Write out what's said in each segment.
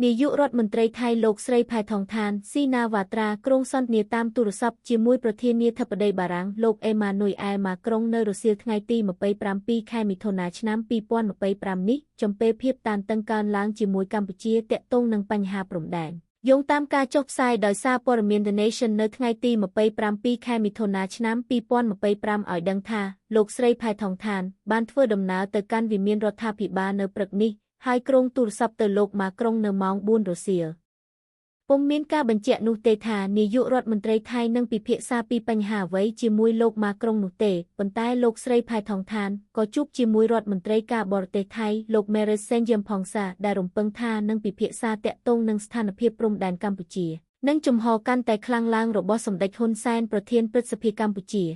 នាយករដ្ឋមន្ត្រីថៃលោកស្រីផែថងថានស៊ីណាវ៉ាត្រាគ្រោងសន្ទនាតាមទូរស័ព្ទជាមួយប្រធានាធិបតីបារាំងលោកអេម៉ានុយអែលម៉ាក្រុងនៅរសៀលថ្ងៃទី27ខែមិថុនាឆ្នាំ2025នេះចំពេលភាពតានតឹងកើនឡើងជាមួយកម្ពុជាទាក់ទងនឹងបញ្ហាព្រំដែនយោងតាមការចុះផ្សាយដោយសារព័ត៌មាន The Nation នៅថ្ងៃទី27ខែមិថុនាឆ្នាំ2025ឲ្យដឹងថាលោកស្រីផែថងថានបានធ្វើដំណើរទៅកាន់វិមានរដ្ឋាភិបាលនៅព្រឹកនេះហើយក្រុងទូរស័ព្ទទៅលោកម៉ាក្រុងនៅម៉ោង4រសៀលពុំមានការបញ្ជាក់នោះទេថានាយករដ្ឋមន្ត្រីថៃនឹងពិភាក្សាពីបញ្ហាអ្វីជាមួយលោកម៉ាក្រុងនោះទេប៉ុន្តែលោកស្រីផែថងថានក៏ជួបជាមួយរដ្ឋមន្ត្រីការបរទេសថៃលោកមេរិតសេនយឹមផងសាដែលរំពឹងថានឹងពិភាក្សាទាក់ទងនឹងស្ថានភាពព្រំដែនកម្ពុជានិងជំហរកាន់តែខ្លាំងឡើងរបស់សម្ដេចហ៊ុនសែនប្រធានព្រឹទ្ធសភាកម្ពុជា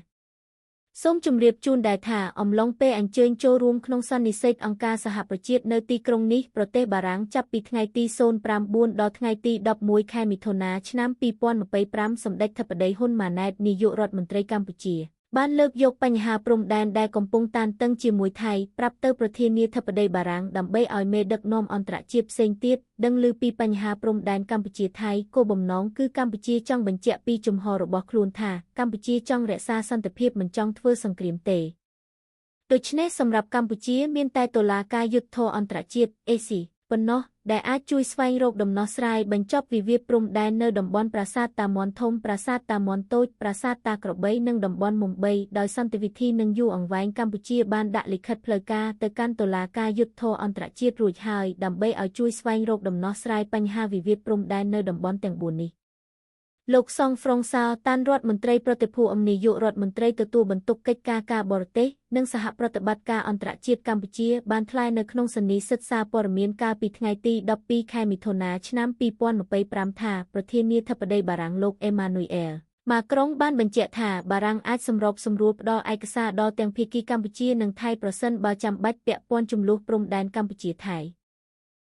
សូមជម្រាបជូនដែរថាអំឡុងពេលអញ្ជើញចូលរួមក្នុងសន្និសីទអង្គការសហប្រជាជាតិនៅទីក្រុងនេះប្រទេសបារាំងចាប់ពីថ្ងៃទី09ដល់ថ្ងៃទី11ខែមិថុនាឆ្នាំ2025សម្ដេចធិបតីហ៊ុនម៉ាណែតនាយករដ្ឋមន្ត្រីកម្ពុជាបានលើកយកបញ្ហាព្រំដែនដែលកំពុងតានតឹងជាមួយថៃប្រាប់ទៅប្រធានាធិបតីបារាំងដើម្បីឲ្យមេដឹកនាំអន្តរជាតិផ្សេងទៀតដឹងឮពីបញ្ហាព្រំដែនកម្ពុជាថៃគោលបំណងគឺកម្ពុជាចង់បញ្ជាក់ពីជំហររបស់ខ្លួនថាកម្ពុជាចង់រក្សាសន្តិភាពមិនចង់ធ្វើសង្គ្រាមទេដូច្នេះសម្រាប់កម្ពុជាមានតែតុលាការយុត្តិធម៌អន្តរជាតិ AC ប៉ុណ្ណោះដែលអាចជួយស្វែងរកដំណោះស្រាយបញ្ចប់វិវាទព្រំដែននៅតំបន់ប្រាសាទតាមាន់ធំប្រាសាទតាមាន់តូចប្រាសាទតាក្របីនិងតំបន់មុំ3ដោយសន្តិវិធីនិងយូរអង្វែងកម្ពុជាបានដាក់លិខិតផ្លូវការទៅកាន់តុលាការយុត្តិធម៌អន្តរជាតិរួចហើយដើម្បីឲ្យជួយស្វែងរកដំណោះស្រាយបញ្ហាវិវាទព្រំដែននៅតំបន់ទាំង4នេះលោកសង់ហ្វ្រុងសាតានរដ្ឋមន្ត្រីប្រតិភូអមនាយករដ្ឋមន្ត្រីទទួលបន្ទុកកិច្ចការការបរទេសនិងសហប្រតិបត្តិការអន្តរជាតិកម្ពុជាបានថ្លែងនៅក្នុងសន្និសីទសារព័ត៌មានកាលពីថ្ងៃទី12ខែមិថុនាឆ្នាំ2025ថាប្រធានាធិបតីបារាំងលោកអេម៉ានុយអែលម៉ាក្រុងបានបញ្ជាក់ថាបារាំងអាចសម្របសម្រួលផ្ដល់ឯកសារដល់ទាំងភាគីកម្ពុជានិងថៃប្រសិនបើចាំបាច់ពាក់ព័ន្ធជម្លោះព្រំដែនកម្ពុជាថៃ។